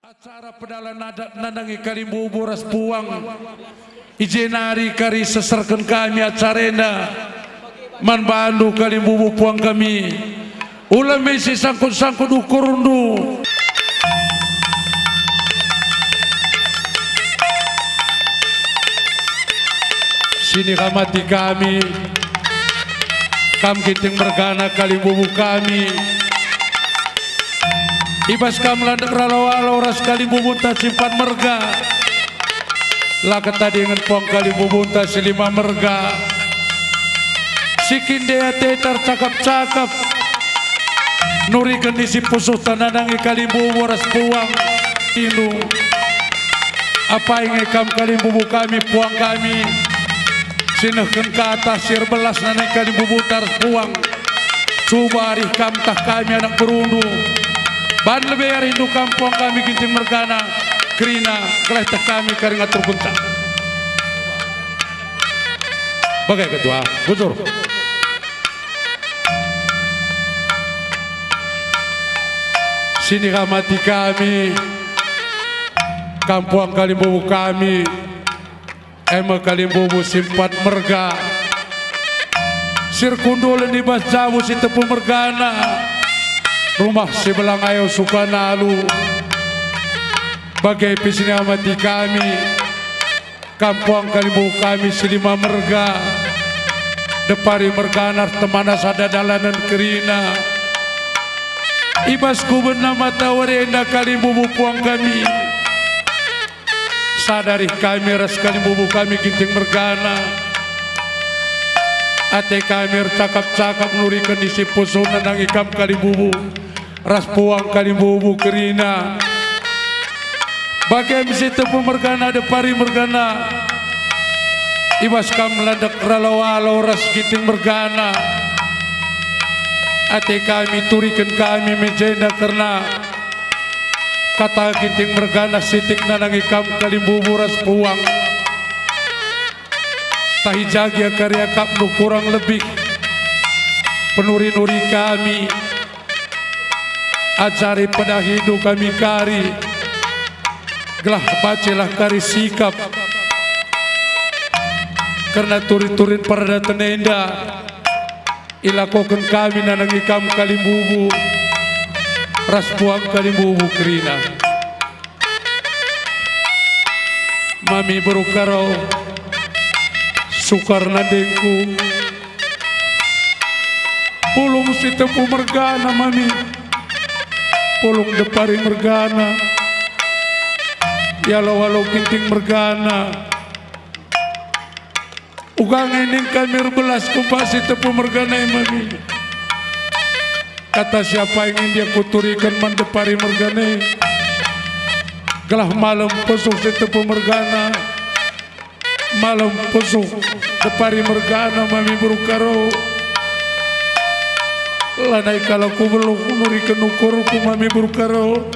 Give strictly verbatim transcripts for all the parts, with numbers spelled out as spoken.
Acara pedalan adat nandangi kalimbubu ras puang. I je nari kari seserken kami acara enda man bandu kalimbubu puang kami. Ula me si sangkut-sangkut ukurndu. Sini hamati kami, kam Ginting mergana kalimbubu kami. I bas kam landek ralo-alo ras kalimbubunta si empat merga. La ketadingen puang kalimbubunta si lima merga. Si kin dea teta ercakap-cakap. Nuriken isi pusuhta nandangi kalimbubu ras puang. Indu. Apai nge kam kalimbubu kami, puang kami. Si nehken kata si erbelas nandangi kalimbubunta ras puang. Cuba arih kam tah kami anak berundu. Ban lebe arindu kam puang kami Ginting mergana, kerina, gelah tah kami kari ngaturkenca. Bage ketua, bujur. Sini hamati kami, kam puang kalimbubu kami. E me kalimbubu si empat merga. Si erkundulen i bas jabu si tepu mergana. Rumah si belang ayo Sukanalu. Bage pe sini hamati kami. Kam puang kalimbubu kami si lima merga. Depari mergana temana sada dalanen kerina. I bas kubenna matawari enda kalimbubu puang kami. Sada arih kami ras kalimbubu kami Ginting mergana. Ate kami ercakap-cakap nuriken isi pusuh nandangi kam kalimbubu ras puang kalimbubu kerina. Bage me si tepu mergana depari mergana. I bas kam landek ralo-alo ras Ginting mergana. Ate kami turiken kami me jenda kerna kata Ginting mergana sitik nandangi kam kalimbubu ras puang. Tahi jagi akap-akapndu kurang lebih penuri-nuri kami. Ajari pedahindu kami kari, gelah bacelah kari sikap. Kerna turi-turin peradaten enda. Ilakoken kami nandangi kam kalimbubu ras puang kalimbubu kerina. Mami beru Karo, sukar nandingku. Pulung si tepu mergana, mami. Pulung depari mergana. Ialo-alo Ginting mergana. Uga nge ning kami erbelas kumpak si tepu mergana e, mami. Kata siapa yang india kuturiken man depari mergana e. Gelah malem pusuh si tepu mergana. Malem pusuh depari mergana, mami beru Karo. Lanai kalak kubeluh nuriken ukurku, mami beru Karo.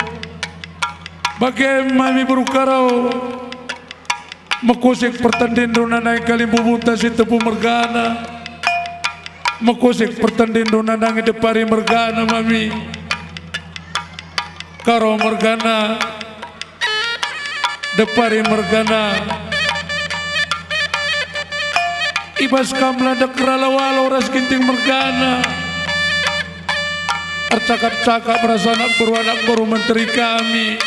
Bage mami beru Karo. Mekusik pertendinndu nandangi kalimbubunta si tepu mergana. Mekusik pertendinndu nandangi depari mergana, mami. Karo mergana, depari mergana. I bas kam landek ralo-alo ras Ginting mergana. Ercakap-cakap ras anak beru, anak beru menteri kami.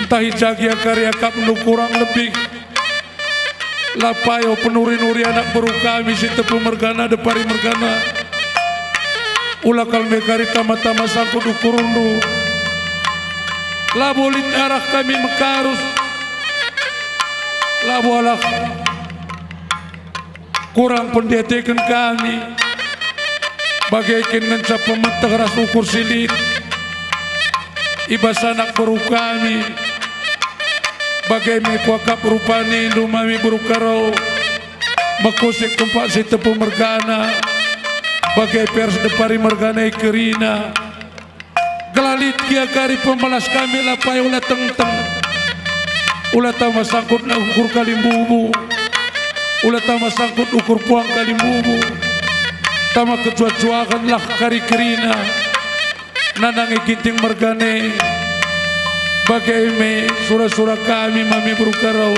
Ntah i jagi akap-akapndu kurang lebih. La payo penuri-nuri anak beru kami si tepu mergana, depari mergana. Ula kal me kari tama-tama sangkut ukurndu. Labo lit arah kami mekarus. Labo alah kurang pendiateken kami, bage kin ngenca pemeteh ras ukur si lit i bas anak beru kami. Bage me kuakap rupa nindu mami beru Karo, mekusik kumpak si tepu mergana, bage pe ras depari mergana e kerina. Gelah lit gia kari pembalas kami la payo la tengteng. Ula tama sangkut ukur kalimbubu. Ula tama sangkut ukur puang kalimbubu. Tama kejuah-juahenlah kari kerina. Nandangi Ginting mergana e. Bage me sura-sura kami mami beru Karo.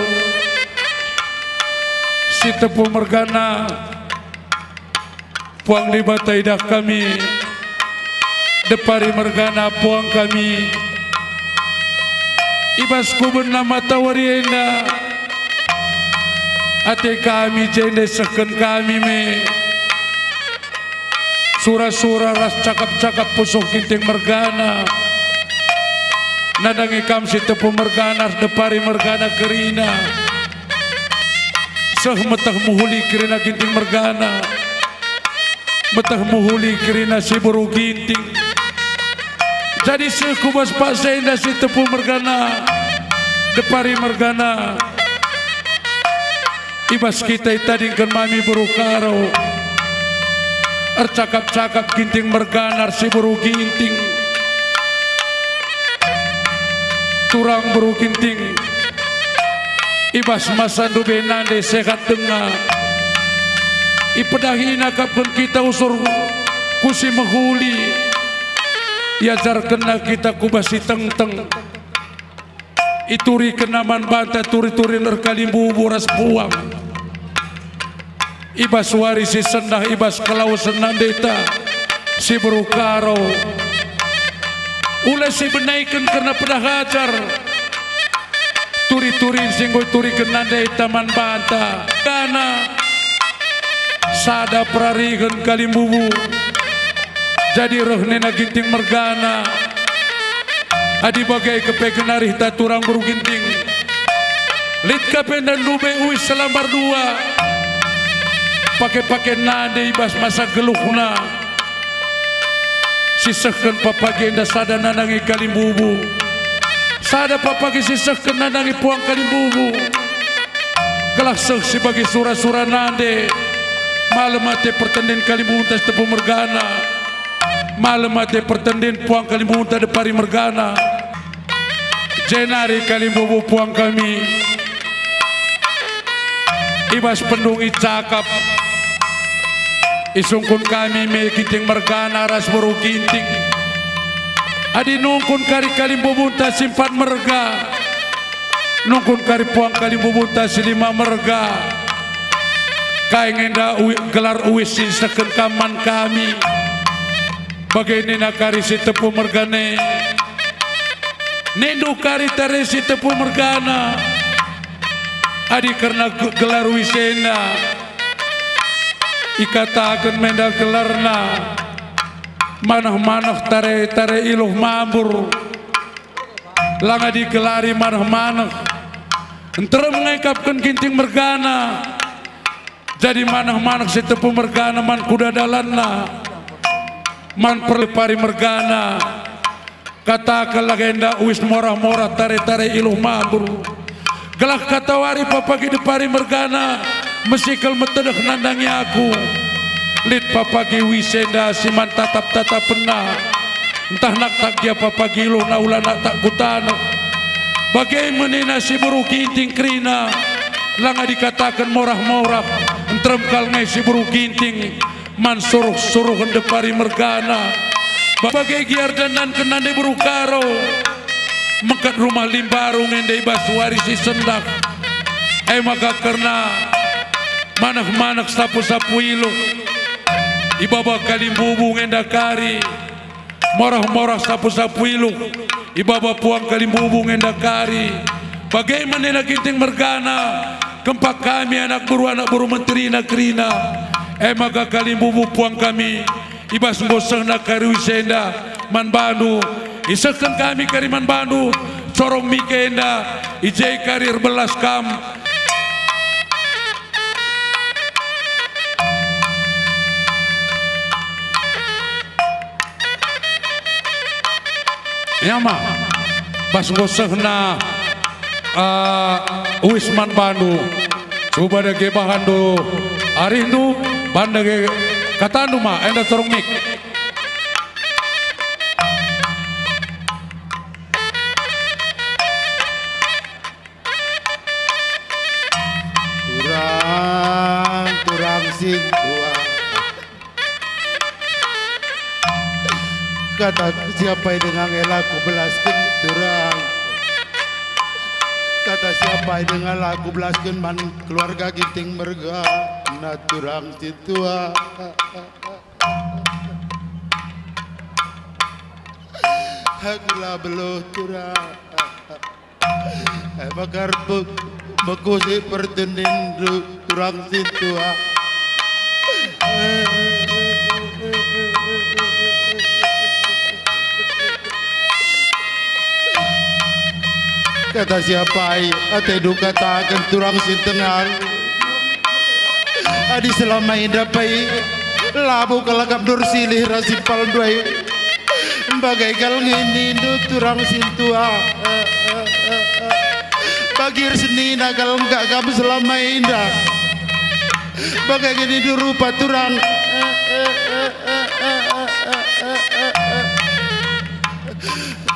Sitepu mergana, puang Dibata idah kami, depari mergana puang kami. I bas kubenna matawari enda, ate kami jenda isehken kami me sura-sura ras cakap-cakap pusuh Ginting mergana. Nandangi kam Sitepu mergana ras depari mergana kerina. Seh meteh mehuli kerina Ginting mergana. Meteh mehuli kerina si beru Ginting. Jadi seh ku bas paksa enda Sitepu mergana, depari mergana. I bas kita itadingken mami beru Karo. Ercakap-cakap Ginting mergana ras si beru Ginting. Turang beru Ginting. I bas masa ndube nande sehat denga. Ipedahi nakapken kita usur ku si mehuli. Iajarkenna kita ku bas si tengteng. Iturikenna man banta turi-turin erkalimbubu ras puang. I bas wari si sendah, i bas kelawesen nandeta si beru Karo. Ula sibenaiken kerna pedah ajar turi-turin si enggo ituriken nandeta man banta. Kerna sada perarihen kalimbubu. Jadi reh nina Ginting mergana. Adi bage kepe genarihta turang beru Ginting. Lit ka pe enda ndube uis selambar dua. Pake-pake nande i bas masa geluhna. Sisehken papagi enda sada nandangi kalimbubu. Sada papagi sisehken nandangi puang kalimbubu. Gelah seh si bagi sura-sura nande. Malem ate pertendin kalimbubunta Sitepu mergana. Malem ate pertendin puang kalimbubunta depari mergana. Jenari kalimbubu puang kami. I bas pendungi cakap. Isungkun kami me Ginting mergana ras beru Ginting. Adi nungkun kari kalimbubunta si empat merga. Nungkun kari puang kalimbubunta si lima merga. Kai nge enda ui-, gelar uis si isehken kam man kami? Bage nina kari Sitepu mergana. Nindu kari tare Sitepu mergana. Adi kerna ge-, gelar uis enda, ikataken me enda gelarna. Maneh-maneh tare-tare iluh mambur. Langa digelari maneh-maneh. Nterem ngekapken Ginting mergana. Jadi maneh-maneh Sitepu mergana man kuda dalanna. Man perlepari mergana. Katakenlah enda uis morah-morah tare-tare iluh mambur. Gelah katawari papagi depari mergana, mesikel metedeh nandangi aku. Lit papagi uis enda si man tatap-tatapenna. Ntah naktak gia papagi iluhna ula naktak ku taneh. Bage me nina si beru Ginting kerina, langa dikataken morah-morah, nterem kal nge si beru Ginting. Man suruh-suruhen depari mergana. Bage gia erdandanken nande beru Karo. Mengkat rumah Limbaru ngende i bas wari si sendah. E maka kerna maneh-maneh sapu-sapu iluh. Ibaba kalimbubu ngenda kari. Morah-morah sapu-sapu iluh, ibaba puang kalimbubu ngenda kari. Bage me nina Ginting mergana, kempak kami anak beru, anak beru menterina kerina. E maka kalimbubu puang kami, i bas enggo sehna kari uis enda man bandu. Isehken kami kari man bandu, corong mik enda, i je kari erbelas kam. Ia ma, bas enggo sehna, ah, uis man bandu. Cuba dage bahandu arihndu, bahan dage katandu ma, enda corong mik. Turang, turang sintua. Kata siapa dengan ela ku belasken turang. Apai denga la kubelasken man keluarga Ginting mergana turang sintua. Aku la beluh turang. E maka erpek mekusi pertendinndu turang sintua. Kata si apai atendu kataken turang si tengah. Adi selama enda pe labo kalak kam ndur silih ras impalndu ai. Mbagai kal nge nindu turang sintua. Bagi ersenina kal enggak kam selama enda. Mbagai nge nindu rupa turang.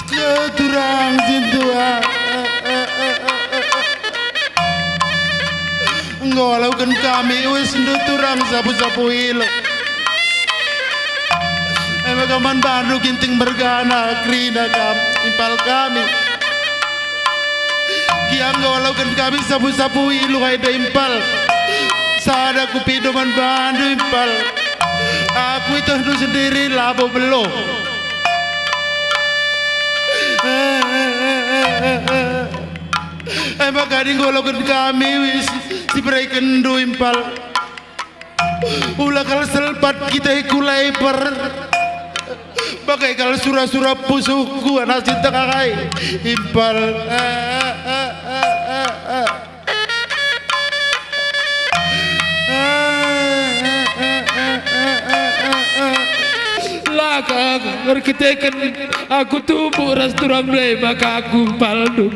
Ke turang sintua. Enggo alauken kami uisndu turang sapu-sapu iluh. E maka man bandu Ginting mergana kerina kam impal kami. Gia enggo alauken kami sapu-sapu iluh enda impal. Sada kupindu man bandu impal. Aku itehndu sendiri labo beluh. E maka adi enggo alauken kami uis si berekenndu impal. Ula kal selpat kita ku leper. Bagai kal sura-sura pusuhku anak cinta kakai impal. La ka erkiteken aku tubuh ras turang ndai maka aku impalndu.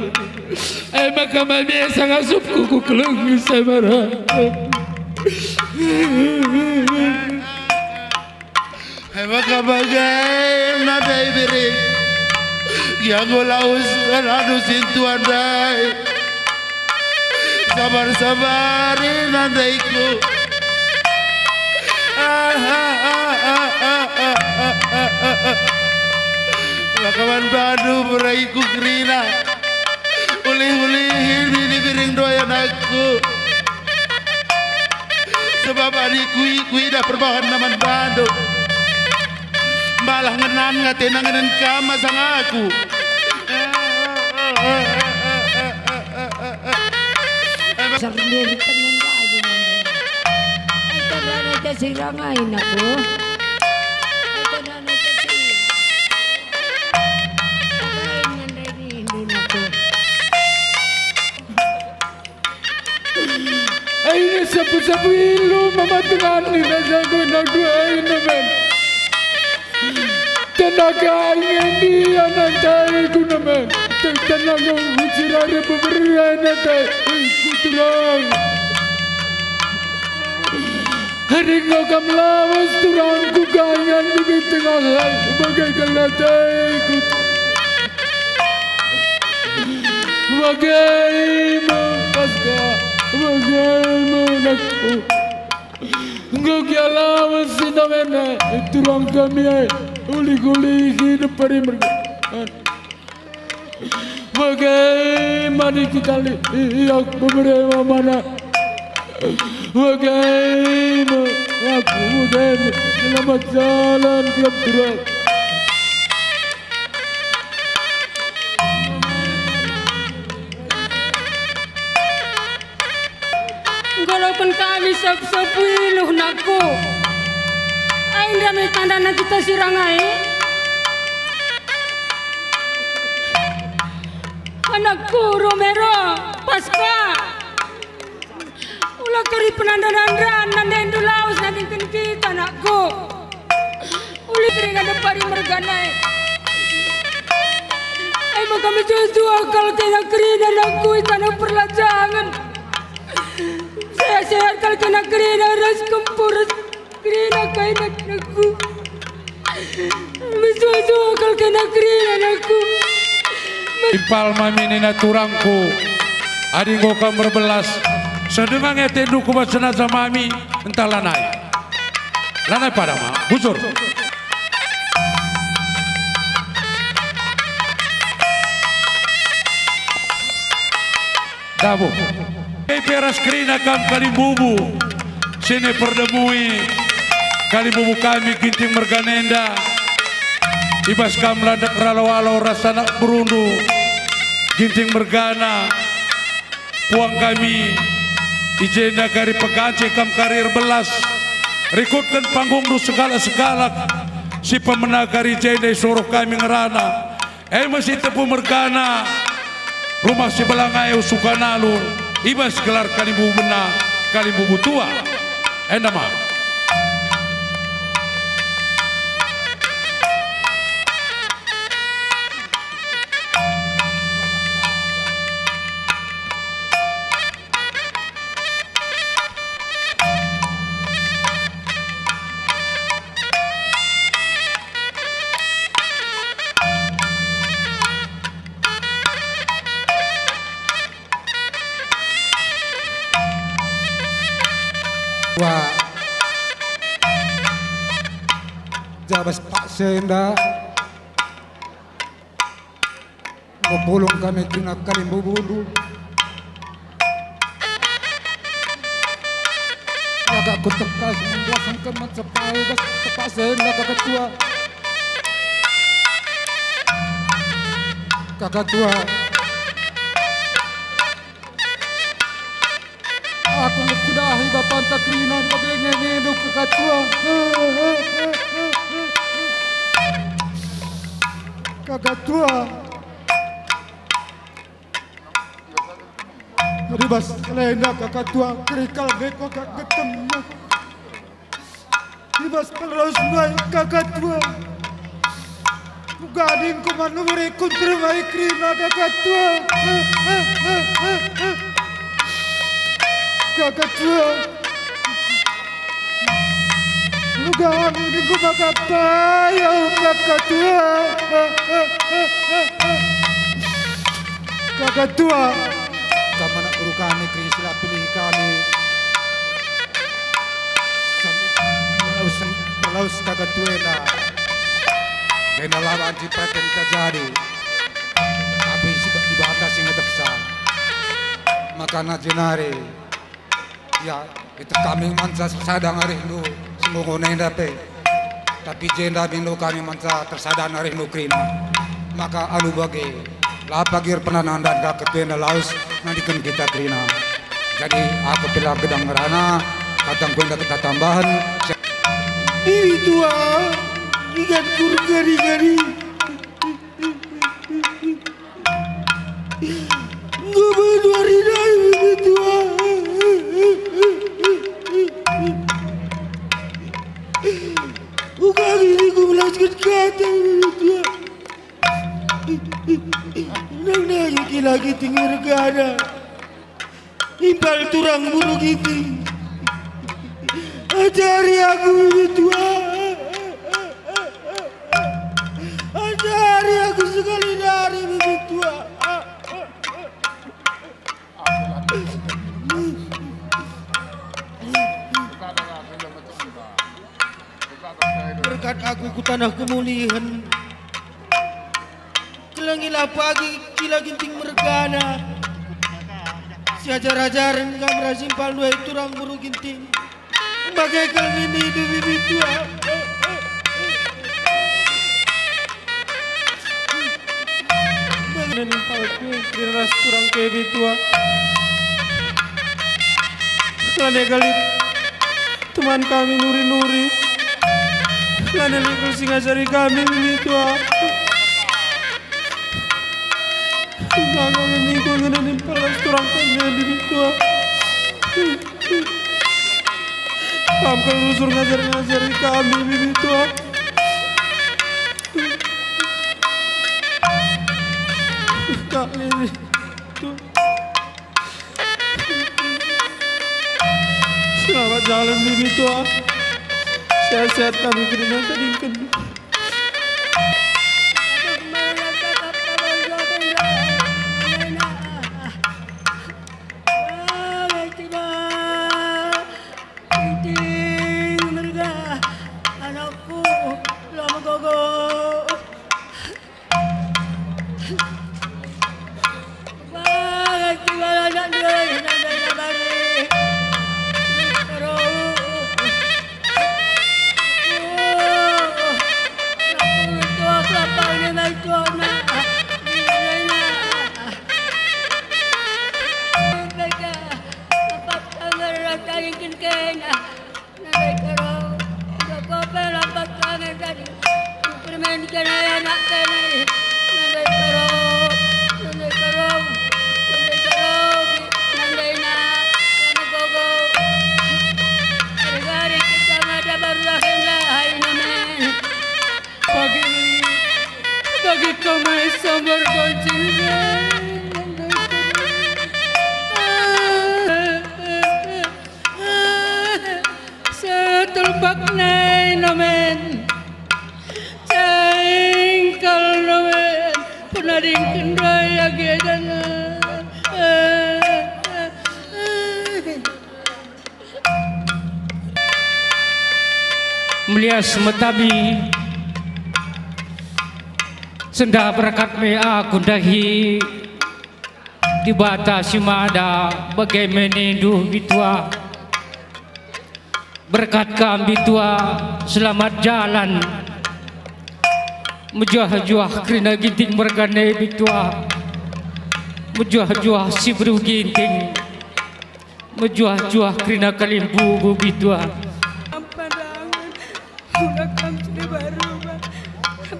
E maka mami sanga supku ku keleng Saibara. E maka bage nadai biring. Gia enggo lawes anak sintua ndai. Sabar-sabari nandaiku. Maka man bandu beraiku kerina. Ulih-ulihi nini biring doyan aku. Sebab adi kui-, kuidah perbahanna man bandu, malah ngenan atena ngenen kam asang aku. Serndir tengen bagi nande. Ai tandana ita sirang ai nako. Ai tandana ita sirang. Ai nandai nindu nako. Aina sapu-sapu iluh mama tengani rasa guna dua aina men. Tenaka aina dia nantai guna men. Tenaka ucirare beberia nantai ku terang. Hari enggo kam lawes turangku gangan di tengah ai bagai kal nantai ku. Bagaimo Paska, bagaimo anakku. Enggo gia lawes si ndamena turang kami ai, ulih-ulih hidup pari merga. Bagaimana kita li-, ia bebere mamana. Bagaimana aku, bagaimana selamat jalan tiap turang. Nggoloken kami sop-sop iluh, nakku. Ai ndame tandana kita sirang ai? Anakku, Romero, Paska. Ula kari penanda-nandana ndendu lawes nadingken kita, nakku. Uli kerina depari mergana e. Ai maka mejuah-juah kal kena kerina nakku i taneh perlajangen. Sehat-sehat kal kena kerina ras kempu ras kerina kai nak-, nakku. Mejuah-juah kal kena kerina nakku. Impal mami nina turangku, adi enggo kam erbelas, seh denga nge atendu ku bas jenazah mami, ntah lanai. Lanai pada ma, bujur. Dabo. Pe ras kerina kam kalimbubu, sine perdemui kalimbubu kami Ginting mergana enda. I bas kam landek ralo-alo ras anak berundu Ginting mergana, puang kami i jenda kari pegance kam kari erbelas, rikutken panggungndu sekalak-sekalak si pemena kari jenda i suruh kami ngerana. E me si tepu mergana, rumah si belangai Sukanalur, i bas gelar kalimbubuenna, kalimbubu tua. Enda ma. Wah. Jabas paksa enda. Enggo pulung kami kerina kalimbubundu. Lagak kutekas mendasanken man sepai bas tepasen lagak ketua. Kaka tua. Aku mekudahi bapanta kerina bage nge ngendu kaka tua. Kaka tua. Ribas kalenda kaka tua, kerikal nge kaka getem. I bas terus nuai kaka tua. Uga dingku manuri kuntermai kerina kaka tua. Kaka tua. Uga dingku maka payau kaka tua. Kaka tua. Kam anak guru kami, kerina si la pilih kami. Sam-, laus, laus kaka tua enda. Jenda la banci peraten terjadi. Tapi si Dibata si ngedehsa. Makana jenari, ya, Ieteh kami manca tersadang arihndu si enggo enda pe. Tapi jenda mindo kami manca tersadang arihndu kerina. Maka alu bage, la pagi erpernah nandanka ketua enda lawes nandiken kita kerina. Jadi, aku pe la gedang ngerana, kadang ku enda kita tambahen. Bibi tua, ingat ku ergari-gari. Enggo bandu ari nai, Bibi tua. Uga nini ku belasken kata, Bibi tua. Nang nai kila Ginting mergana. Impal turang Buru Ginting. Ajari aku, Bibi tua. Ajari aku sekali nari, Bibi tua. Berkat aku ku tanah kemulihan. Kelengilah pagi kila Ginting mergana. Siajar-ajaren kam ras impal nuai turang Buru Ginting. Bage kal nini Bibi tua. Bage impal ku ras turang ke Bibi tua. Lane galit. Teman kami nuri-nuri. Lanai lit kal si ngajari kami, Bibi tua. Enggo kami ningkul ngena nimpal ras turang kami, Bibi tua. Kam kal rusur ngajar-ngajari kami, Bibi tua. Kami, Bibi tua. Selamat jalan, Bibi tua. Sehat-sehat kami kerina tadingken. Anakku, la megogo. Wah, tinggal anak ni Nandai karo, enggo pe lampat kami tadi. Permen kena anak kena. Nandai karo, nandai karo, nandai karo, nandai na, kena gogo. Hari-hari kita ngada baru lahir lah, hai namen. Bagi, bagi kami sambar gonceng, nandai karo. Setelpak nai nomen, cengkal nomen, penadingken raya gedana. Melias metabi, sendah berkat me aku ndahi. Dibata si mada bage me nindu bitua. Berkat kam bitua, selamat jalan. Mejuah-juah kerina Ginting mergana bitua. Mejuah-juah si beru Ginting. Mejuah-juah kerina kalimbubu bitua. Ampun, Rangun. Guna kam sudah berubah.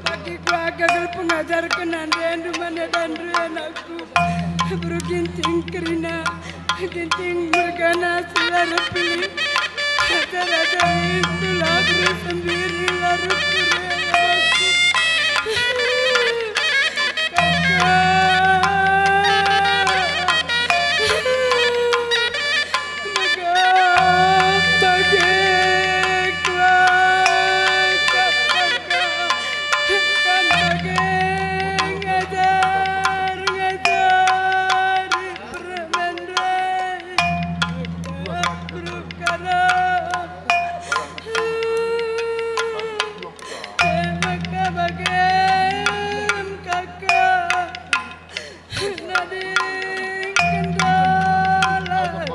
Bagi keluarga gagal pengajar kenandendu mana dandu anakku. Beru Ginting kerina, Ginting mergana sudah pilih. Raja-raja itulah beru sendiri larut kure anakku. Kakak. Nadingken dalan,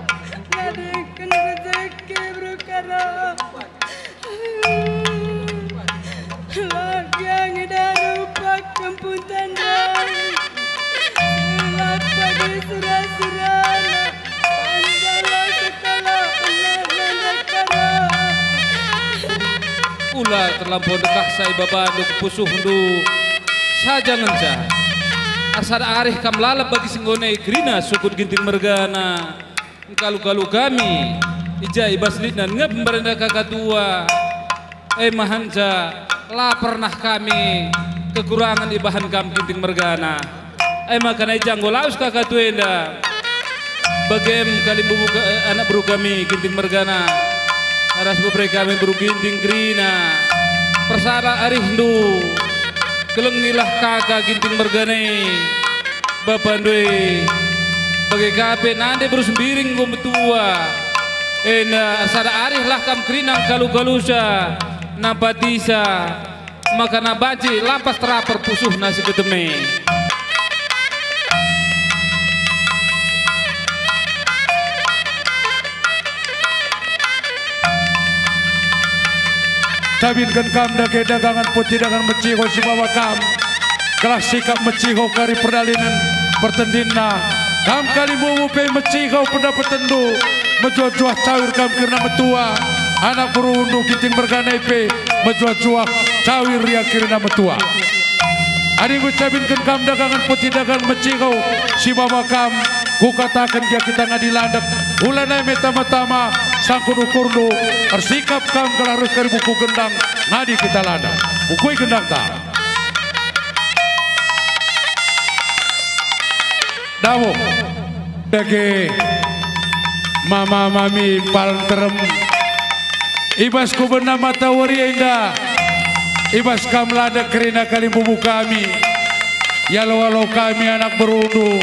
nadingken rezeki berukara. Lagi angi daru pakem pun tandai. Sulap pagi sura-surana, panjala sekolah anak mandakara. Ula terlampau dekah sai babandu kepusuhndu saja ngenca. Ersada arih kam lalap bagi si enggo nai kerina sukut Ginting mergana. Engkalu-kalu kami, i ja i bas litna nge pembarenda kaka tua. E mahanca, la pernah kami kekurangen ibahan kam Ginting mergana. E maka nai ja enggo lawes kaka tua enda. Bagem kalimbubu ka-, eh, anak beru kami Ginting mergana. Ras bebere kami beru Ginting kerina. Persada arihndu. Kelengilah kaka Ginting mergana e. Bapa ndoi, bage ka pe nande beru Sembiring enggo metua. Enda ersada arihlah kam kerina ngkalu-kalusa, nampatisa, maka banci lampas teraper pusuhna si ketem e. Tabinken kam dage dagangen peti dagangen meciho si bawa kam, gelah sikap meciho kari perdalinen pertendinna. Kam kalimbubu pe meciho pendapetenndu, mejuah-juah cawir kam kerina metua, anak berundu Ginting mergana e pe mejuah-juah cawir ia kerina metua. Adi ngucapinken kam dagangen peti dagangen meciho si bawa kam, kukataken gia kita ngadi landek, ulanai me tama-tama sangkut ukurndu, ersikap kam gelah reh kari buku gendang ngadi kita landek. Bukui gendangta. Daweh. Dage, mama mami pal nterem. I bas kubenna matawari enda, i bas kam landek kerina kalimbubu kami. Ialo-alo kami anak berundu.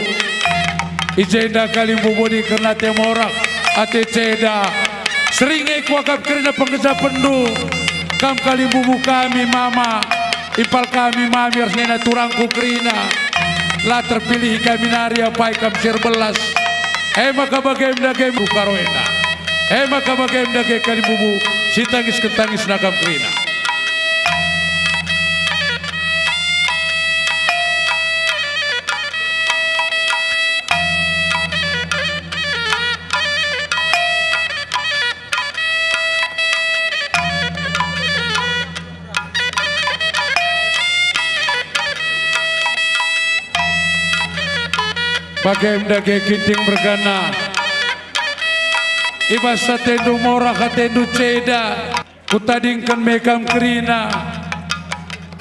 I jenda kalimbubu adi kerna ate morak, ate ceda. Sering nge kuakap kerina penggejapenndu. Kam kalimbubu kami, mama. Impal kami mami ras nena turangku kerina. La terpilih kami nari apai kam si erbelas. E maka bagem dage rukaro enda. E maka bagem dage kalimbubu si tangisken tangisna kam kerina. Bagem dage Ginting mergana, i bas atendu morah, atendu ceda, kutadingken me kam kerina.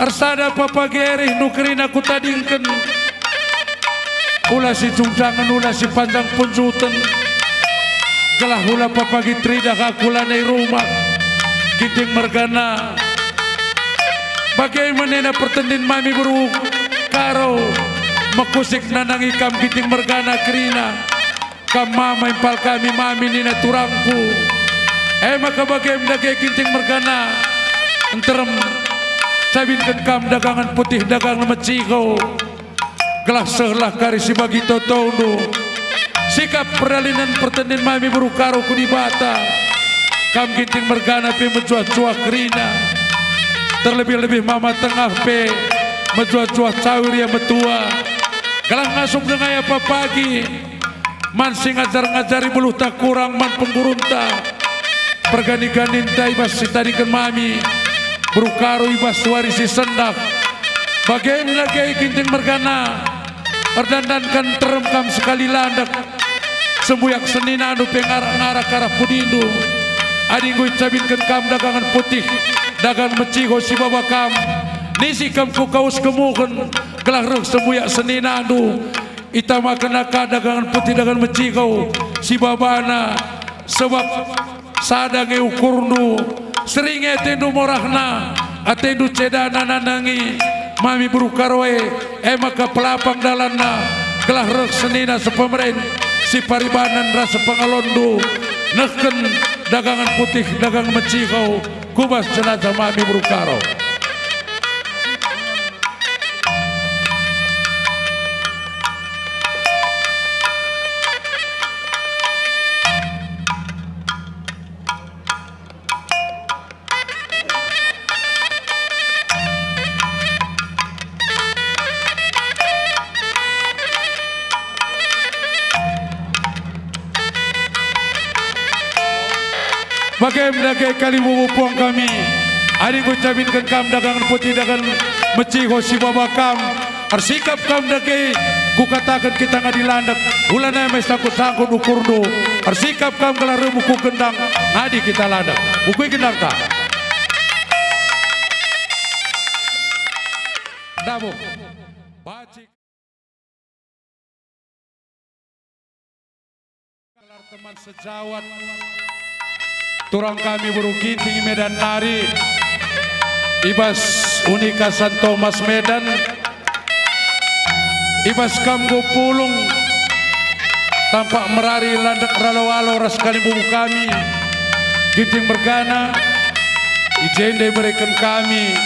Ersada papagi erihndu kerina kutadingken, ula si jungjangen, ula si panjang punjuten, gelah ula papagi teridah aku lanai rumah. Ginting mergana, bage me nina pertendin mami beru Karo, mekusik nandangi kam Ginting mergana kerina. Kam mama impal kami mami nina turangku. E maka bagem dage Ginting mergana, nterem cabinken kam dagangen putih dagangen meciho. Gelah sehlah kari si bagi totondu. Sikap perdalinen pertendin mami beru Karo ku Dibata. Kam Ginting mergana pe mejuah-juah kerina. Terlebih-lebih mama tengah pe mejuah-juah cawir ia metua. Gelah ngasup denga ia papagi. Man si ngajar-ngajari beluhta kurang man penggurunta. Pergani-ganinta i bas si tadingken mami, beru Karo i bas wari si sendah. Bage me dage Ginting mergana, erdandanken nterem kam sekali landek. Sembuyak seninandu pe ngarak-ngarak arah pudindu. Adi enggo icabinken kam dagangen putih, dagangen meciho si baba kam, nisi kam ku kaus kemuhen, gelah reh sembuyak seninandu. Itamakenna ka dagangen putih dagangen meciho si babana, sebab sada nge ukurndu, seri nge atendu morahna, atendu cedana nandangi mami beru Karo e, e maka pelapang dalanna, gelah reh senina sepemeren, siparibanen ras sepengalonndu, nehken dagangen putih dagangen meciho ku bas jenazah mami beru Karo. Bagem dage kalimbubu puang kami. Adi kucabinken kam dagangen putih dagangen meciho si baba kam, ersikap kam dage kukataken kita ngadi landek, ulana me sangkut-sangkut ukurndu, ersikap kam gelah reh buku gendang ngadi kita landek. Bukui gendangta. Dabuh. Bacik. Gelar teman sejawat turang kami beru Ginting Medan nari, i bas Unika San Tomas Medan, i bas kam enggo pulung tampak merari landek ralo-alo ras kalimbubu kami Ginting mergana, i jenda ibereken kami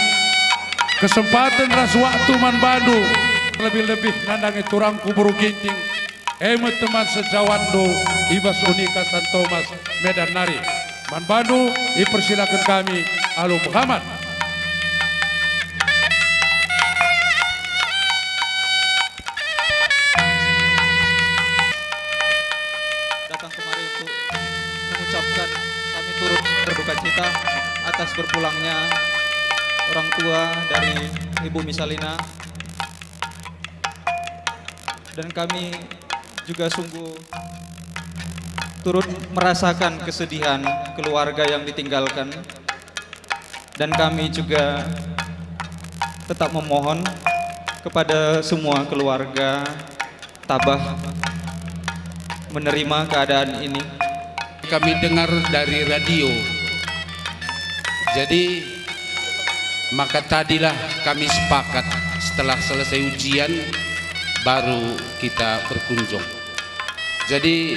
kesempaten ras waktu man bandu, lebih-lebih nandangi turangku beru Ginting, e me teman sejawatndu i bas Unika San Tomas Medan nari. Man bandu ipersilaken kami alu Muhammad. Datang kemari untuk mengucapkan kami turut berduka cita atas berpulangnya orang tua dari Ibu Misalina. Dan kami juga sungguh turut merasakan kesedihan keluarga yang ditinggalkan. Dan kami juga tetap memohon kepada semua keluarga tabah menerima keadaan ini. Kami dengar dari radio. Jadi, maka tadilah kami sepakat setelah selesai ujian, baru kita berkunjung. Jadi,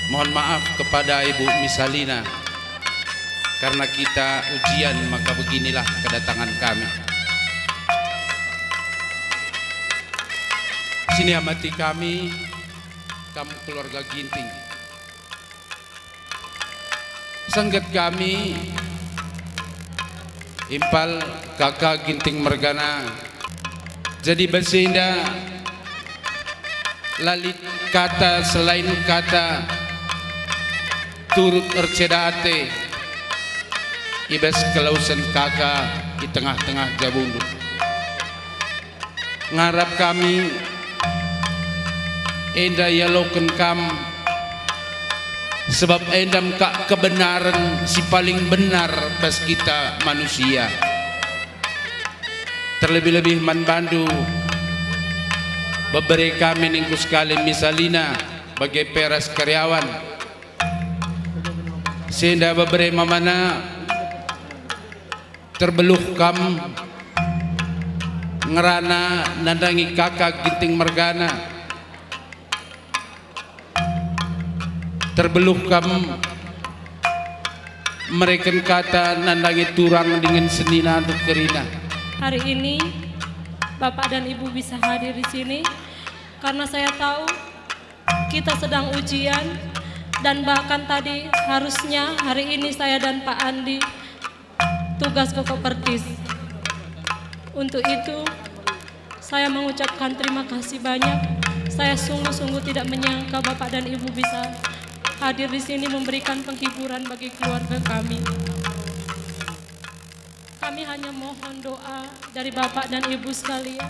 mohon maaf kepada Ibu Misalina, karena kita ujian, maka beginilah kedatangan kami. Sini amati kami, kamu keluarga Ginting. Sengget kami impal kaka Ginting mergana. Jadi bas enda la lit kata selain kata turut erceda ate i bas kelausen kaka i tengah-tengah jabundu. Ngarap kami enda ialoken kam, sebab enda me kap kebenaren si paling benar bas kita manusia. Terlebih-lebih man bandu, bebere kami ningku sekali misalina bage pe ras karyawan. Si enda bebere mamana, terbeluh kam ngerana nandangi kaka Ginting mergana. Terbeluh kam mereken kata nandangi turang dingen senina kerina. Hari ini, Bapak dan Ibu bisa hadir di sini karena saya tahu kita sedang ujian, dan bahkan tadi harusnya hari ini saya dan Pak Andi tugas ke Kopertis. Untuk itu, saya mengucapkan terima kasih banyak. Saya sungguh-sungguh tidak menyangka Bapak dan Ibu bisa hadir di sini memberikan penghiburan bagi keluarga kami. Kami hanya mohon doa dari Bapak dan Ibu sekalian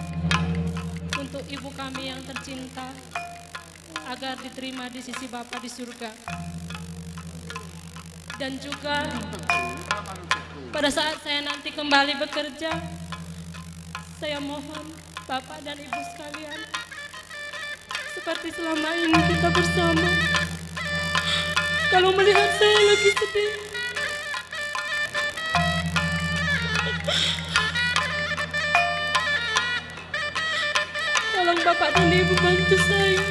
untuk ibu kami yang tercinta, agar diterima di sisi Bapa di surga. Dan juga pada saat saya nanti kembali bekerja, saya mohon Bapak dan Ibu sekalian, seperti selama ini kita bersama, kalau melihat saya lagi sedih, tolong Bapak dan Ibu bantu saya.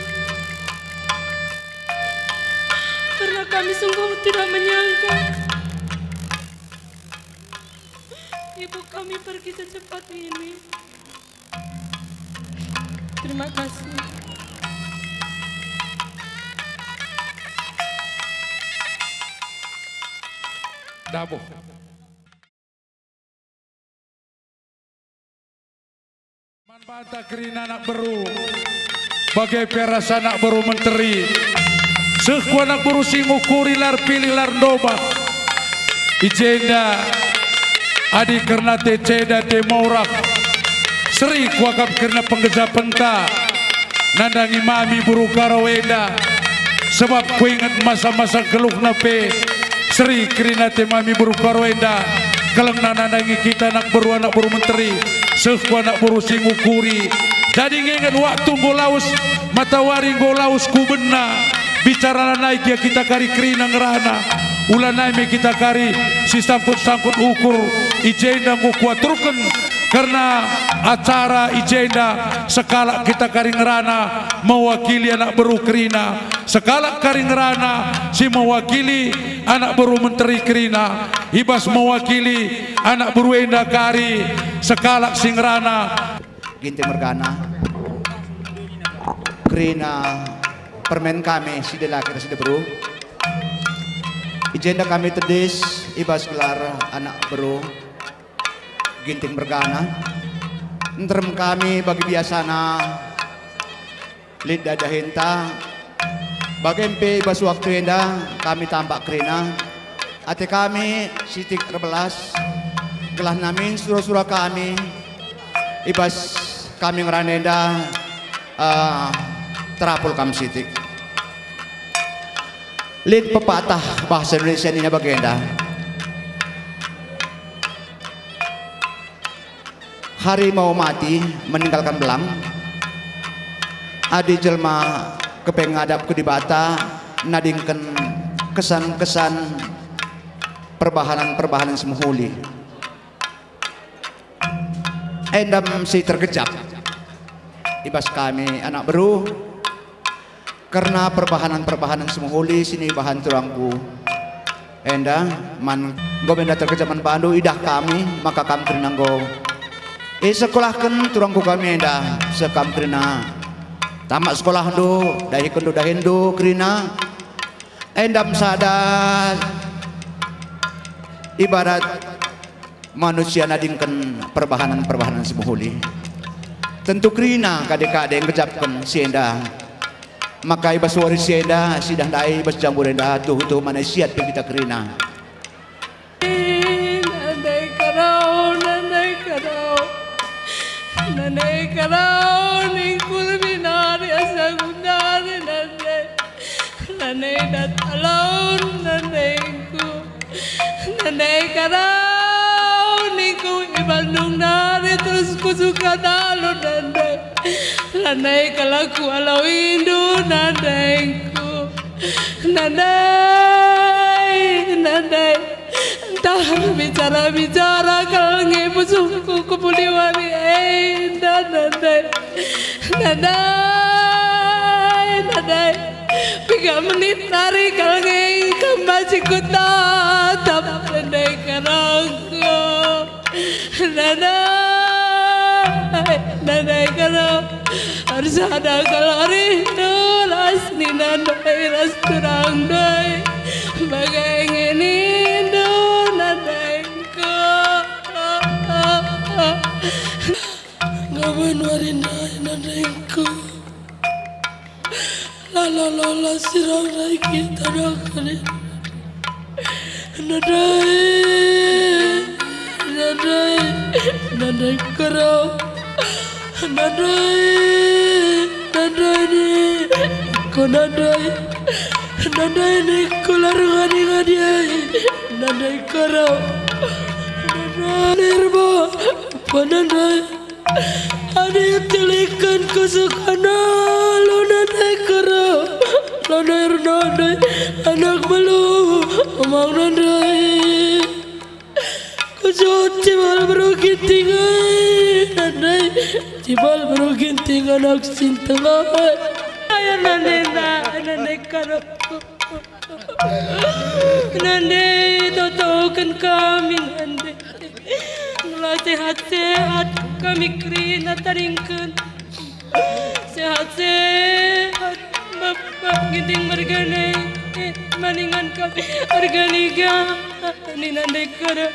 Karena kami sungguh tidak menyangka Ibu kami pergi secepat ini. Terima kasih. Dabuh. Man banta kerina anak beru, bage pe ras anak beru menteri, seh ku anak beru si ngukuri lar pilih lar ndobah. I jenda adi kerna ate ceda ate morah, seri kuakap kerina penggejapenta. Nandangi mami beru Karo enda, sebab kuinget masa-masa geluhna pe, seri kerina ate mami beru Karo enda, kelengna nandangi kita anak beru, anak beru menteri, seh ku anak beru si ngukuri. Jadi ngenget waktu enggo lawes, matawari enggo lawes kubenna, bicara lanai gia kita kari kerina ngerana, ulanai me kita kari si sangkut-sangkut ukur. I jenda enggo kuaturken kerna acara i jenda, sekalak kita kari ngerana mewakili anak beru kerina, sekalak kari ngerana si mewakili anak beru menteri kerina, i bas mewakili anak beru enda kari sekalak si ngerana. Ginting mergana kerina permen kami si dilaki ras si diberu. I jenda kami tedis i bas gelar anak beru. Ginting mergana. Nterem kami bagi biasana lit dahinta, bage pe i bas waktu enda kami tampak kerina. Ate kami sitik erbelas, gelah namin sura-sura kami i bas kami ngerana enda, eh, terapul kam sitik. Lit pepatah bahasa Indonesia nina bagenda, "Harimau mati meninggalkan belang." Adi jelma kepeng ngadap ku Dibata, nadingken kesan-kesan perbahanen-perbahanen si mehuli. Enda me si tergejap i bas kami anak beru, kerna perbahanen-perbahanen si mehuli si nibahan turangku enda. Man enggo me enda tergejap man bandu, idah kami maka kam kerina enggo isekolahken turangku kami enda, seh kam kerina tamat sekolahndu, dahikenndu dahinndu kerina. Enda me sada ibarat manusia nadingken perbahanen-perbahanen si mehuli. Tentu kerina kade-kade nggejapken si enda. Maka i bas wari si enda, si dah ndai i bas jambur enda, tuhu-tuhu man e siat pe kita kerina. Nandai karo, nandai karo, nandai karo, ningku lebih nari asa gundari. Nandai karo ningku i Bandung nari terus kusuka alu nandai. Nandai kal aku alu indu nandaingku. Nandai, nandai. Ntah bicara-bicara kal nge pusuhku kepudi wari enda nandai. Nandai, nandai. Piga menit nari kal nge kam banci kutatap nandai karo ku. Nandai, nandai karo. Ersada kal rindu ras ninandai ras turangndu. Bage nge nindu nandaingku. Ngaben wari ndai nandaingku. La, la, la, la, sirang rai kita dakani. Nadai, nadai, nadai karo. Nadai, nadai ni, ko nadai. Nadai ni, ko la ngadi-ngadi ai. Nadai karo. Nadai erba, ko nadai. Adi tiliken kesukanen, lo nandai karo, lo nandai ernandai, anak melu, emang nandai. Kujut cibal beru Ginting ai, nandai, cibal beru Ginting anak Sinteng ai. Ayo nandai, nandai karo. Nande, totoken kami, Nande. Gelah sehat-sehat kami kerina tadingken. Sehat-sehat, Bapa Ginting mergana, maningan kami erga niga ni Nande karo.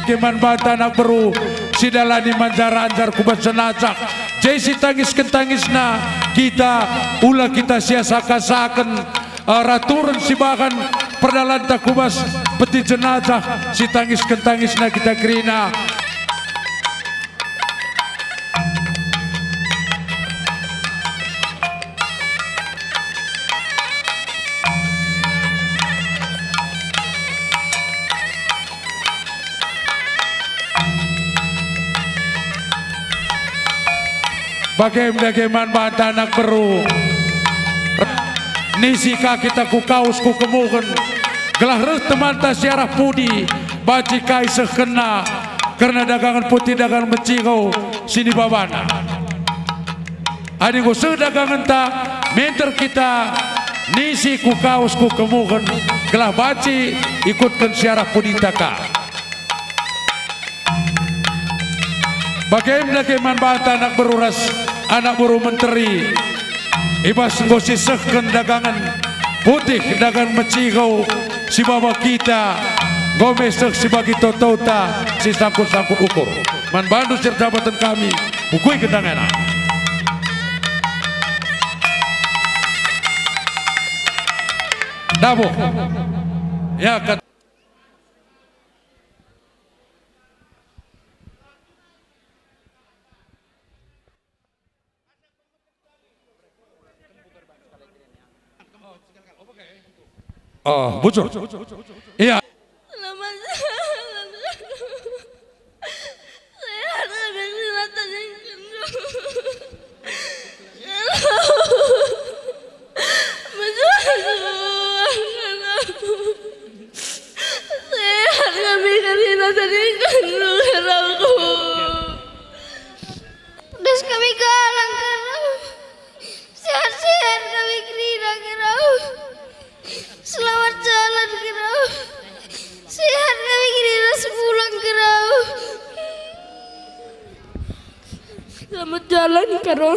Keman banta anak beru si dalani manjar-anjar ku bas jenazah, je si tangisken tangisna kita, ula kita sia saka-saken, eh, raturen si bahan perdalanta ku bas peti jenazah, si tangisken tangisna kita kerina. Bagem dage man banta anak beru. Nisi ka kita ku kaus ku kemuhen, gelah reh temanta si arah pudi, banci kai sehkenna kerna dagangen putih dagangen mecigo si nibabana. Adi enggo seh dagangenta, minter kita nisi ku kaus ku kemuhen, gelah banci ikutken si arah pudinta ka. Bagem dage man banta anak beru ras anak beru menteri, i bas enggo sisehken dagangen putih dagangen mecigo si baba kita, enggo me seh si bagi totota si sangkut-sangkut ukur. Man bandu si erjabaten kami, pukui gendang ena. Dabo. Ya, kat- Oh, bujur. Iya. Selamat siang. Sehat kami, selamat siang. Sehat kami kerina tadingken ngerangku. Pedas kami galang kerau. Sehat-sehat kami kerina kerau. Selamat jalan kerau. Sehat kami kerina sepulang kerau. Selamat jalan kerau.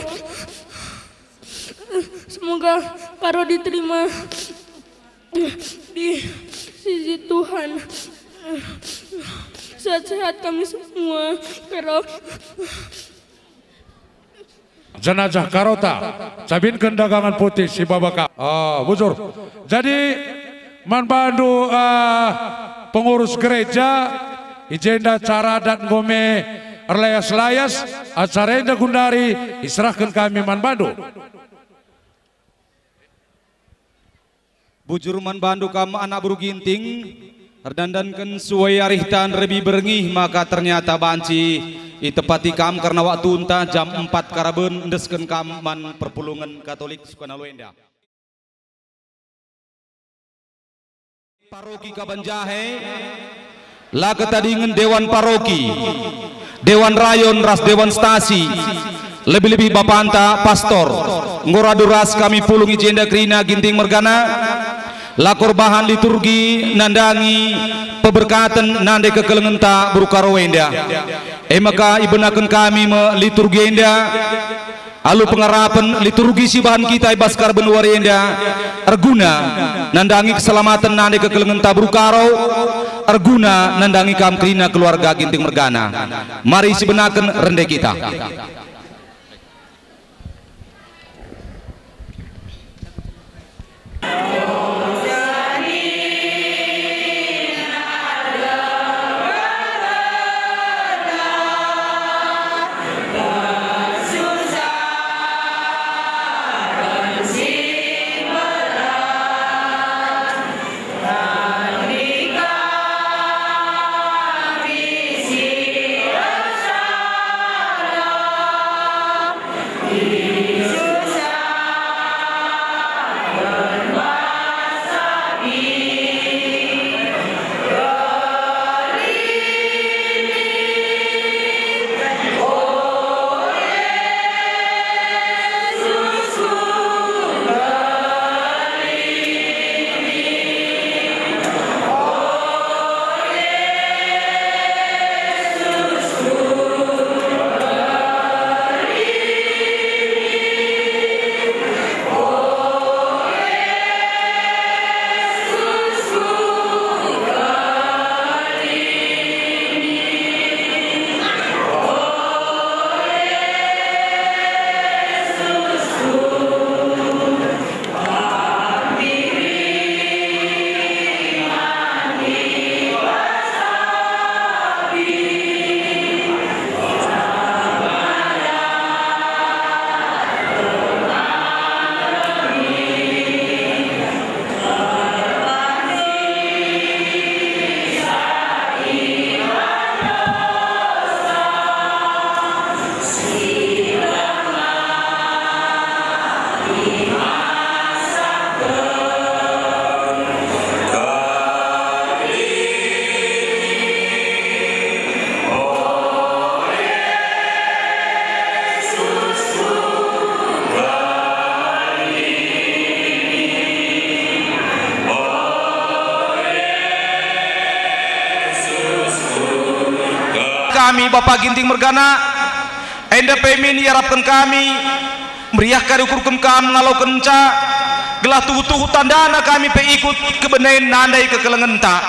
Semoga karo diterima di sisi Tuhan. Sehat-sehat kami semua. Karo. Jenazah Karota, cabinken dagangan putih si baba ka. Ah, bujur. Jadi, man bandu, ah, pengurus gereja, i jenda cara adat enggo me erlayas-layas, acara enda gundari iserahken kami man bandu. Bujur man bandu kam anak beru Ginting, erdandanken sue arihta nderbih berngi maka ternyata banci itepati kam kerna waktunta jam empat karaben endesken kam man perpulungen Katolik Sukanalo enda. Paroki Kabanjahe, la ketadingen Dewan Paroki, Dewan Rayon ras Dewan Stasi, lebih-lebih bapanta pastor, enggo radu ras kami pulung i jenda kerina Ginting mergana, lako erbahan liturgi nandangi peberkaten nande kekelengenta beru Karo enda. E maka ibenaken kami me liturgi enda. Alu pengarapen liturgi si bahan kita i bas karaben wari enda erguna nandangi keselamaten nande kekelengenta beru Karo, erguna nandangi kam kerina keluarga Ginting mergana. Mari sibenaken rende kita. Kami Bapa Ginting mergana, enda pe min iarapken kami, meriah kari ukurken kam ngalokenca, gelah tuhu-tuhu tandana kami pe ikut kebenen nandai kekelengenta.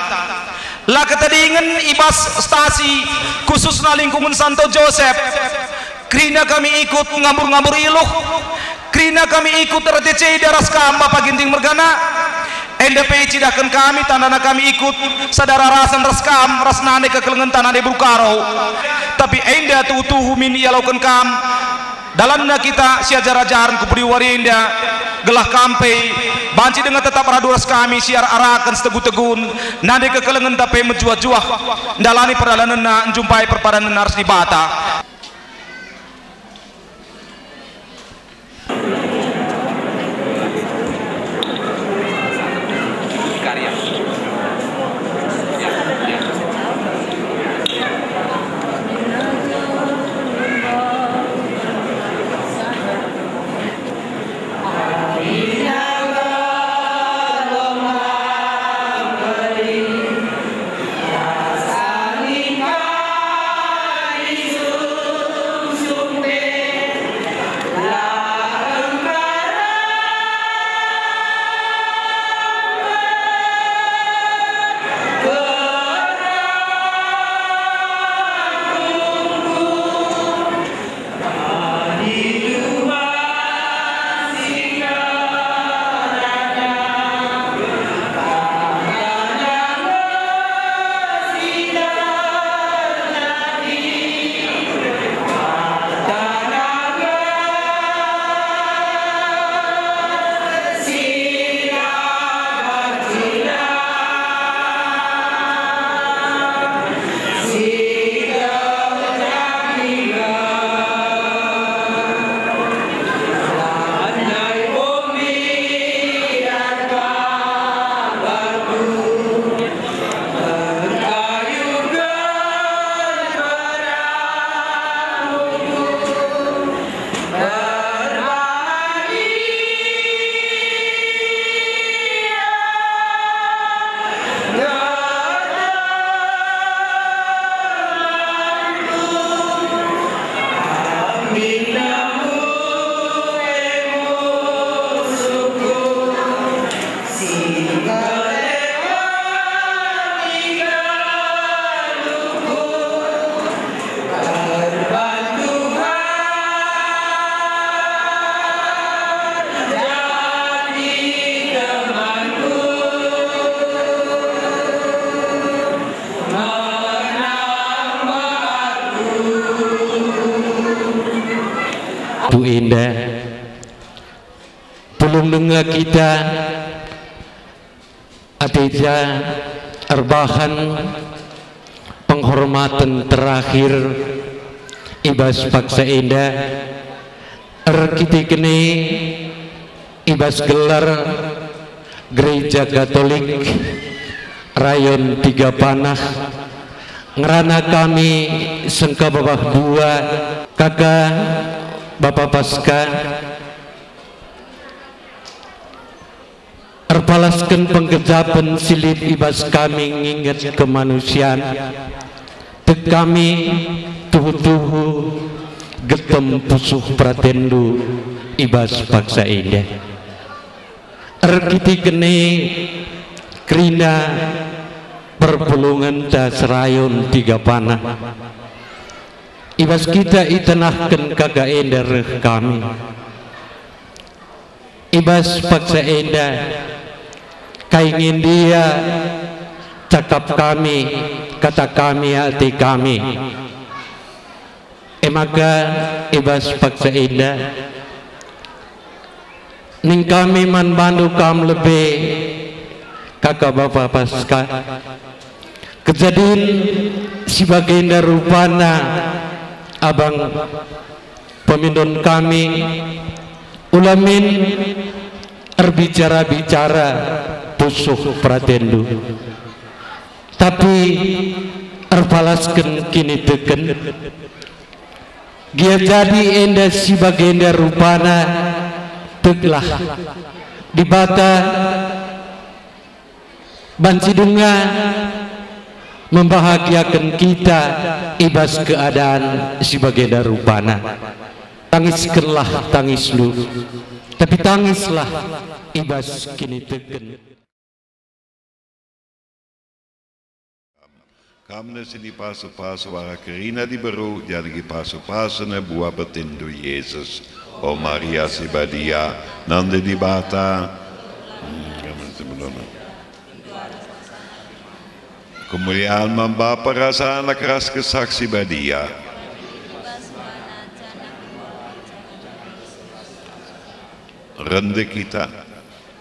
La ketadingen i bas stasi, khususna lingkungen Santo Josep, kerina kami ikut ngambur-ngambur iluh, kerina kami ikut R T C enda ras kam Bapa Ginting mergana. Enda pe icidahken kami tandana kami ikut sada rarasen ras kam ras nande kekelengenta nande beru Karo. Tapi enda tuhu-tuhu min ialoken kam dalanna kita siajar-ajaren ku pudi wari enda, gelah kam pe banci denga tetap radu ras kami siarak-araken sitegu-tegun, nande kekelengenta pe mejuah-juah ndalani perdalanenna njumpai perpadanenna ras Dibata. enda. Pulung denga kita ateja erbahan penghormaten terakhir i bas paksa enda, erkiteken e i bas gelar Gereja Katolik Rayon Tiga Panah, ngerana kami sengkebabah dua, kaka Bapa Paska, erpalasken penggejapen si lit i bas kami nginget kemanusian, tek kami tuhu-tuhu getem pusuh peratenndu i bas paksa enda. Erkiteken e kerina perpulungenta Serayon Tiga Panah. I bas kita itenahken kaka enda reh kami. I bas paksa enda, kai nge ndia cakap kami, kata kami, ate kami. E maka i bas paksa enda, ning kami man bandu kam lebe, kaka Bapa Paska. Kejadin si bagenda rupana, abang pemindon kami, ulamin erbicara-bicara pusuh peratenndu, tapi erpalasken kiniteken. Gia jadi enda si bagenda rupana, teklah Dibata banci denga membahagiaken kita i bas keadaan si bagenda rupana. Tangiskenlah tangisndu, tapi tangislah i bas kiniteken. Kam nge si nipasu-pasu arah kerina diberu, janah ipasu-pasu nge buah betindu Jesus. O Maria si badia, nande Dibata. Hmm, kamu sebelum. Kemuliaan man Bapa ras Anak ras Kesah Si Badia. Rende kita.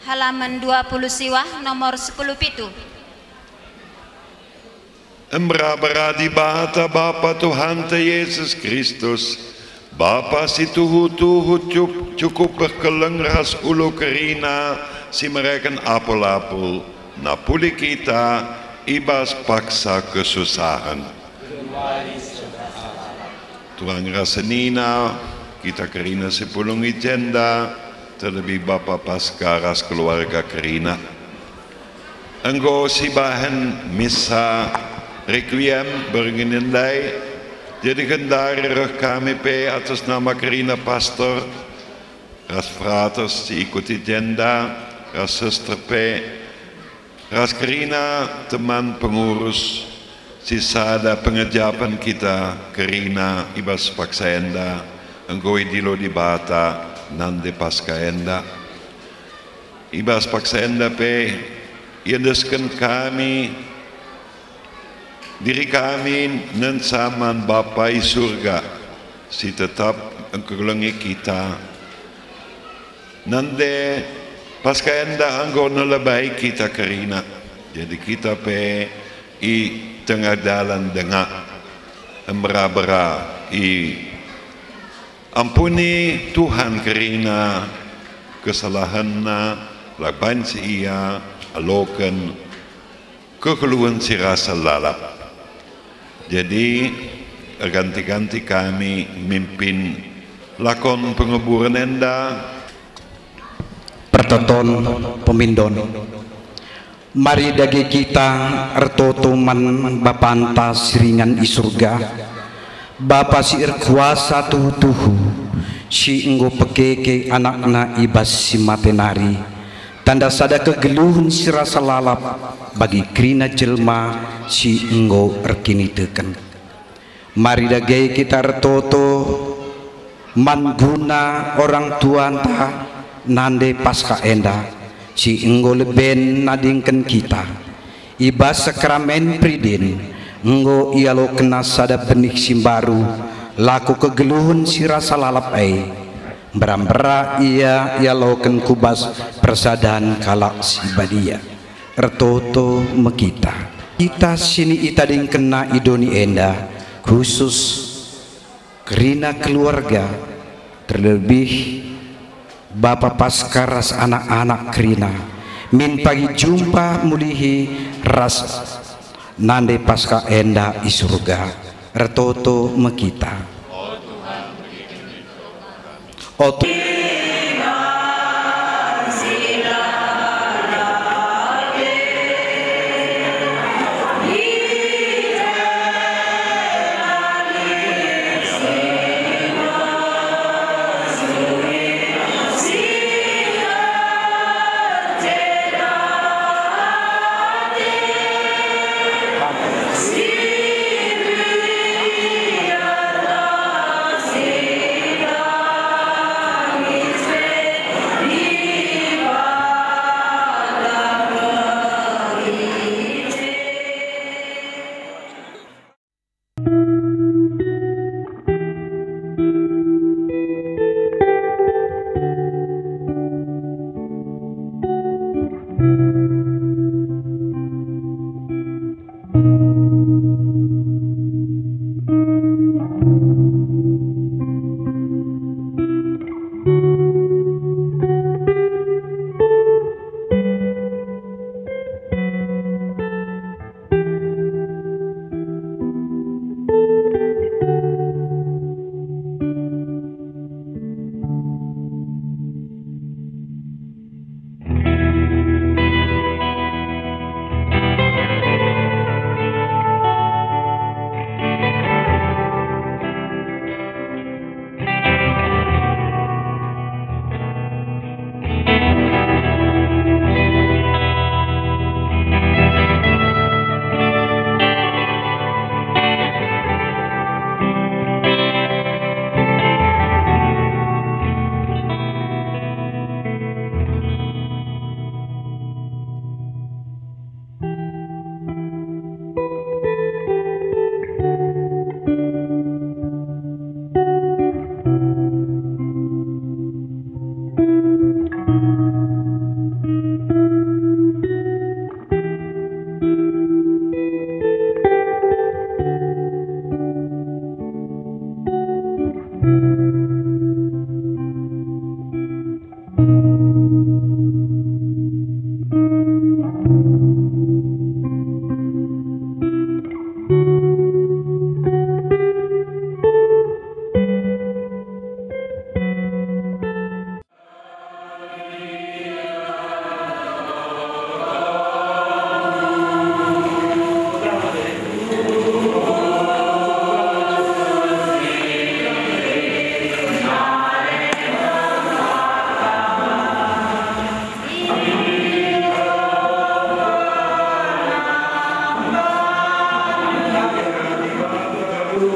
Halaman dua puluh siwah, nomor sepuluh pitu. Embera-bera Dibata Bapa Tuhanta Jesus Kristus, Bapa si tuhu-tuhu cup-, cukup berkeleng ras ulu kerina si mereken apul-apul, napuli kita i bas paksa kesusahen. Turang ras senina, kita kerina si pulung i jenda, terlebih Bapa Paska ras keluarga kerina. Enggo sibahan misa requiem berngi ndai, jadi genduari reh kami pe atas nama kerina pastor, ras frater si ikut i jenda, ras suster pe, ras kerina teman pengurus si sada pengejapen kita kerina i bas paksa enda, enggo idilo Dibata nande Paska enda. I bas paksa enda pe iendesken kami, diri kami ngenca man Bapa i Surga, si tetap engkelengi kita. Nande Paska enda enggo nelebai kita kerina, jadi kita pe i tengah dalan denga, embera-bera i Ampuni Tuhan kerina kesalahenna, la banci ia aloken kegeluhen si rasa lalap. Jadi, erganti-ganti kami mimpin lakon penguburen enda. Pertoton pemindon. Mari dage kita ertoto man Bapanta si ringan i Surga, Bapa si erkuasa tuhu-tuhu, si enggo pekeke AnakNa i bas si mate nari, tanda sada kegeluhen si rasa lalap bagi kerina jelma si enggo erkiniteken. Mari dage kita ertoto man guna orang tuanta nande Paskah enda, si enggo leben nadingken kita. I bas sakramen peridin, enggo ialokenna sada benih si mbaru, lako kegeluhen si rasa lalap e. Mbera-mbera ia ialoken ku bas persadan kalak si badia. Ertoto me kita. Kita si niitadingkenna i doni enda, khusus kerina keluarga, terlebih Bapa Paskah ras anak-anak kerina, min pagi jumpa mulihi ras nande Paskah enda i Surga. Ertoto me kita. O Tu-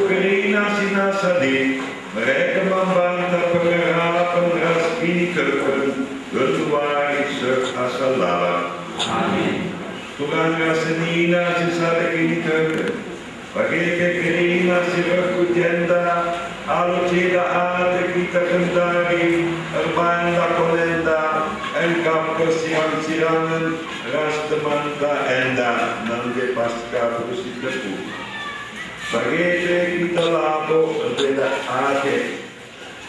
Kerina si nasa lit, mereken man banta pengarapen ras kiniteken, genduari seh asa lalap. Amin. Tulang ras senina si sada kiniteken, bage pe kerina si reh ku jenda, alu ceda ate kita genduari erbahan lakon enda, engkap persiran-sirangen ras temanta enda nande Paskah si tepu. Bage pe kita labo erbeda ate.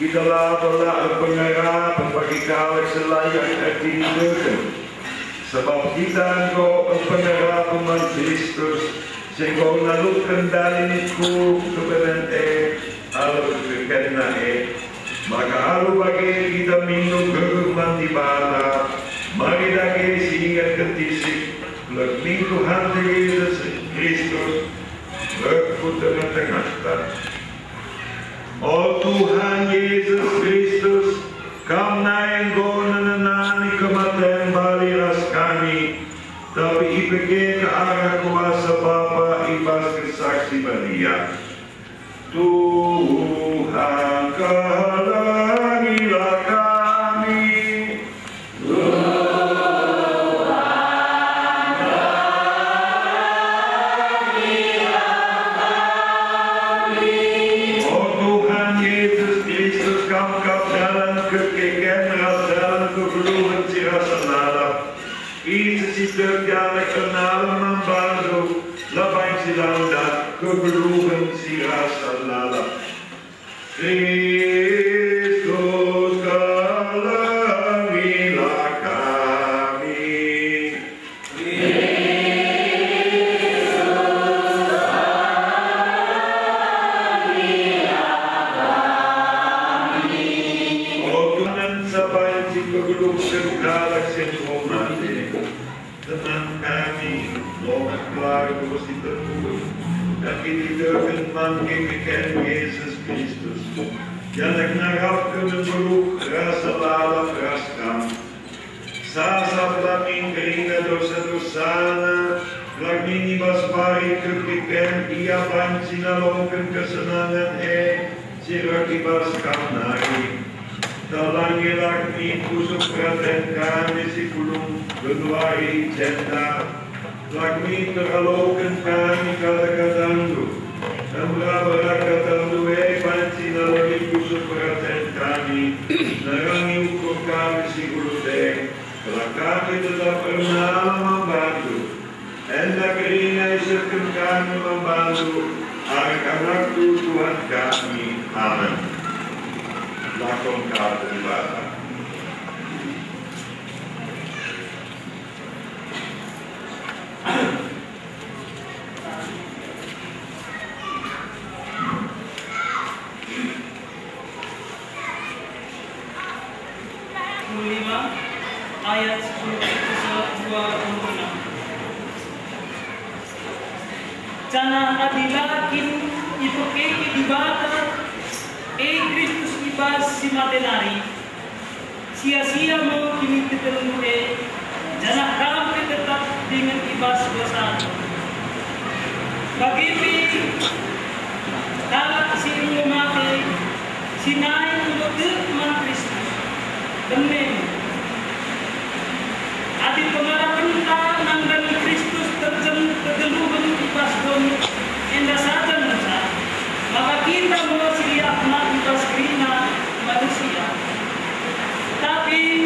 Kita labo la erpengarapen bagi kalak si la erkiniteken, sabap kita enggo erpengarapen man Kristus, si enggo naluhken dani ku kebenen e alu kekekenNa e. Maka alu bage kita mindo geluh man Dibata. Mari dage si ingetken tisik, gelah min Tuhanta Jesus Kristus reh ku tengah-tengahta. O Tuhan Jesus Kristus, Kam nai enggo nenenani kematen bali ras kami, tapi ipegeka arah kuasa Bapa i bas Kesah Si Badia. Tuhan, kelengilah kami. O Tuhan Jesus Kristus, Kam kap jalan, Kristus, kelengilah kami. O Tuhan, saban si pegeluhken kalak si enggo mate, tenang kami, lobah keluarga si terpulung, dan kiniteken man kekekeNdu Jesus Kristus, janah ngarapken nggeluh rasa lalap ras Kam. Sasaplah min kerina dosa-dosana, gelah min i bas wari kekekeNdu ia banci naloken kesenangen e si reh i bas Kam nari. Talangilah min pusuh peraten kami si pulung genduari i jenda. Gelah min teraloken kami kata-kataNdu, merabalah kataNdu e banci naloi pusuh peraten kami, nerangi ukur kami si nggeluh e, gelah kami tetap ermeham man bandu. Enda kerina isehken kami man bandu, arah gelarNdu Tuhan kami. Amen. Lakon kata Dibata. Puluh lima ayat sepuluh pitu seh dua puluh enam. Janah adi la kin ipekeke Dibata, e Kristus i bas si mate nari, sia-sia me kinitekenndu e, janah kam pe tetap dingen i bas dosandu. Bage pe kalak si enggo mate, si nai enggo tek man Kristus, kene me. Adi pengarapenta nandangi Kristus terjem kegeluhen i bas doni, enda saja ngenca, maka kita me si riakna i bas kerina manusia. Tapi